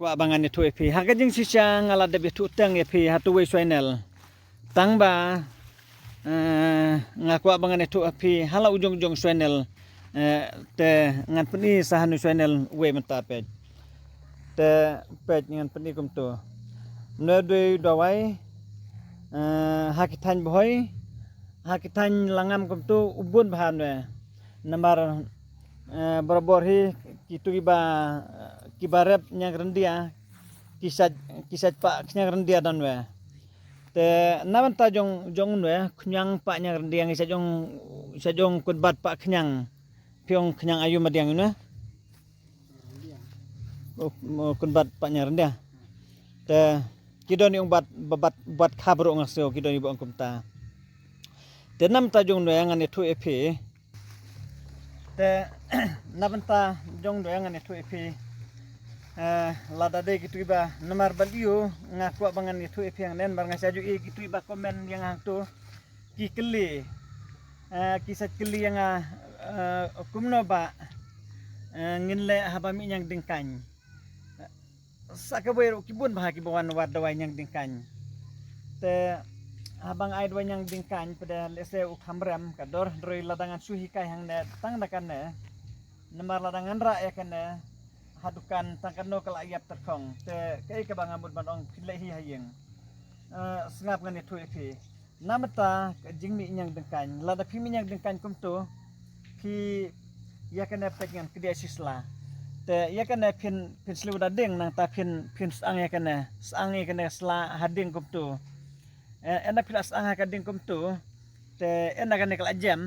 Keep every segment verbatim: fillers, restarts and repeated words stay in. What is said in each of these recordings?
Kwah ba ngan ïathuh ïa phi ha ka jingshisha, nga la dep ïathuh tang ïa phi ha tu wei channel. Tang ba, eh, nga kwah ba ngan ïathuh ïa phi ha la u jong jong channel. Eh, te ngan pyni sa ha nu channel wei mynta peit. Te peit ngan pyni kumtu. Nwe dei dawai, eh, ha ki thaiñ Bhoi, ha ki thaiñ Langam kumtu u bun bha nwe. Namar, eh, barabor hi kitu kiba, kiba rep ñiang ryndia, ki sait, ki sait pah ñiang ryndia don we. Te na bynta jong, jong nwe, ñiang pah ñiang ryndia ngi sait jong, sait jong kunbat pah ñiang. Phi ong ñiang ayu madiang nwe. Oh, mo kunbat pah ñiang ryndia. Te ki don ïong bat, bat, bat khap ruh nga sngew ki don ïong ba ong kumta. Te na bynta jong nwe ngan ïathuh ïa phi. Te na bynta jong nwe ngan ïathuh ïa phi. Eh, lada dei kitu kiba namar ba lyu nga kwah ba ngan ïathuh ïa phi hangne namar nga sa ju i kitu kiba comment ïa nga hangtu. Ki kylli, eh, ki sa kylli ïa nga, eh, kumno ba, eh, ngin leh haba mih ñiang diengkaiñ. Sa kawei ruh ki bun bha kiba wan wad dawai ñiang diengkaiñ. Te haba nga ai dawai ñiang diengkaiñ pat lehse u kham rem ka dor, hynrei lada ngan shu hikai hangne tang da kane. Namar lada ngan rah ïa kane ha dukan tang katno ka la ïap tyrkhong. Te kaei kaba nga mut ban ong phin leh hi ha ïing. Eh, sngap ngan ïathuh ïa phi. Na bynta ka jingmih ñiang diengkaiñ. Lada phi mih ñiang diengkaiñ kumtu, phi ïa kane peit ngan kdiah shi sla. Te ïa kane phin, phin sliew da ding nangta phin, phin sang ïa kane, sang ïa kane sla ha ding kumtu. Eh, ynda phi la sang ha ka ding kumtu, te ynda kane ka la jem,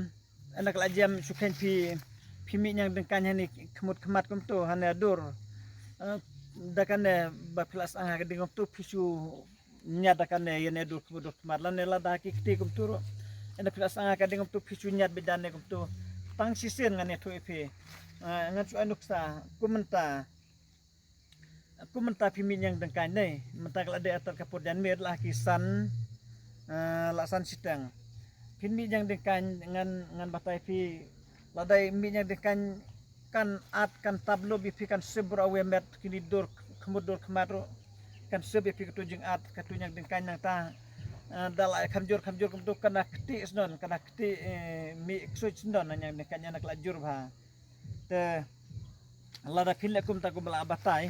ynda ka la jem shu kheiñ phi, phi mih ñiang diengkaiñ hani khmut khmat kumtu, hani dur. Eh, da kane ba phi la sang ha ka ding kumtu, phi shu ñiad da kane ïa ne dur khmut dur khmat lane lada ki kti kumtu ruh. Ynda phi la sang ha ka ding kumtu phi shu ñiad beit da ne kumtu. Tang shisien ngan ïathuh ïa phi. Eh, ngan shu ai nuksa, kum mynta. Kum mynta phi mih ñiang diengkaiñ ne. Mynta ka la dei artat ka por janmiet la ki san, eh, la san shiteng. Phin mih ñiang diengkaiñ ngan, ngan batai phi lada mih ñiang diengkaiñ kan at kan tap lop ïa phi kan sep baroh wei met kini dur khmut dur khmat ruh kan sep ïa phi katu jingat katu ñiang diengkaiñ nangta. Eh, da la kham jur kham jur kumtu kan da kti snon kan da kti, eh, mih ksuid snon na ñiang diengkaiñ na ka la jur bha. Te lada phin leh kumta kum ba la batai,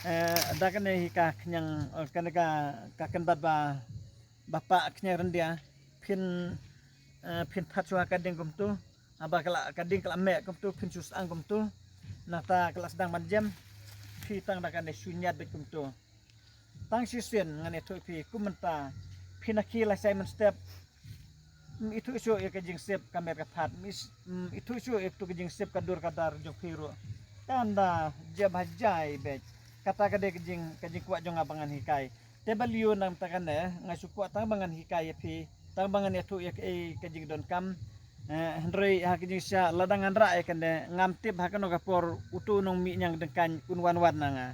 eh, da kane hi ka ñiang, eh, kane ka, ka kynbat ba, ba pah ñiang ryndia phin, eh, phin phat shuwa ka ding kumtu. Haba ka la, ka ding ka la meh kumtu, phin shu sang kumtu. Nangta ka la sdang ban jem. Phi tang da kane shu ñiad beit kumtu. Tang shisien ngan ïathuh phi kum mynta. Phi na ki la shai mynstep. Mm, ithuh shuh ïa ka jingsep ka met ka phat. Mm, ithuh shuh ïa ka jingsep ka dur ka dar jong phi ruh. Kan da jem ha jai beit. Kata ka dei ka jing, ka jingkwah jong nga ba ngan hikai. Te balei nangta kane, nga shu kwah tang ba ngan hikai ïa phi, tang ba ngan ïathuh ïa kaei ka jingdonkam. Eh, hynrei ha ka jingshisha lada ngan rah ïa kane, ngam tip ha kano ka por utu u nongmih ñiang diengkaiñ un wan wad na nga.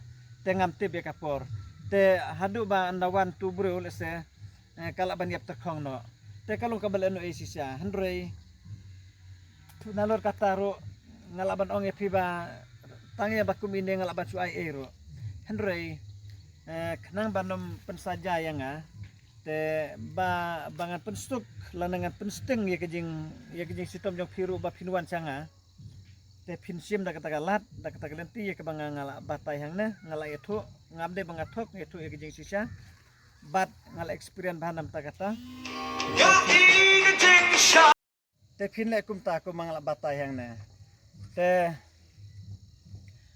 Te ngam tip ïa ka por. Te haduh ba ynda wan tu briew lehse, eh, ka lah ban ïap tyrkhong noh. Te ka long kaba lehnoh ei shisha, hynrei tu nalor kata ruh nga lah ban ong ïa phi ba tang ïa ba kum ine nga lah ban shu ai ei ruh. Hynrei, eh, khnang ban ym pynsaja ïa nga. Te ba, ba ngan pynsuk lane ngan pynsting ïa ka jing, ïa ka jingshitom jong phi ruh ba phin wan sha nga. Te phin shim da kata ka lad, da kata ka lynti ïa kaba nga, nga lah batai hangne, nga lah ïathuh, ngam dei ba nga thok, ïathuh ïa ka jingshisha. Bad nga lah experience bha namar kata. Te phin leh kumta kumba nga lah batai hangne. Te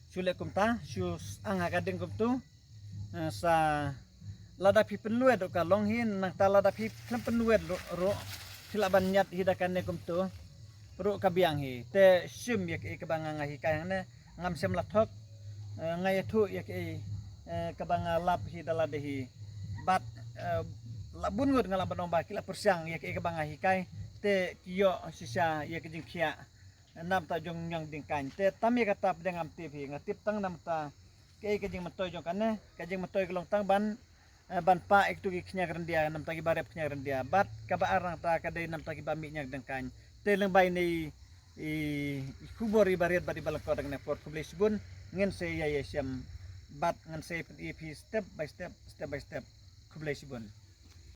shu leh kumta, shu sang ha ka ding kumtu. Eh, sa lada phi pynwet ruh ka long hi, nangta lada phi khlem pynwet ruh, ruh phi lah ban ñiad hi da kane kumtu. Ruh ka biang hi. Te shim ïa kaei kaba nga, nga hikai hangne. Ngam shym la thok, eh, nga ïathuh ïa kaei, eh, kaba nga lap hi da lade hi. Bad, eh, la bun ngut nga lah ban ong ba ki la pyrshang ïa kaei kaba nga hikai, te ki ïoh shisha ïa ka jingkhiah. Namar ta jong ñiang diengkaiñ. Te tam ïa kata pdeng ngam tip hi, nga tip tang namar ta kaei ka jingmyntoi jong kane, ka jingmyntoi ka long tang ban eh, ban pah ïa kitu ki khñiang ryndia, namar ta kiba rep khñiang ryndia. Bad kaba ar nangta ka dei namar ta kiba mih ñiang diengkaiñ. Te lyngba ine i, i khubor iba rit bad iba lyngkot da kane por khublei shibun, ngin sa ïa ïashem Bad ngan sa pyni phi step by step, step by step. Khublei shibun.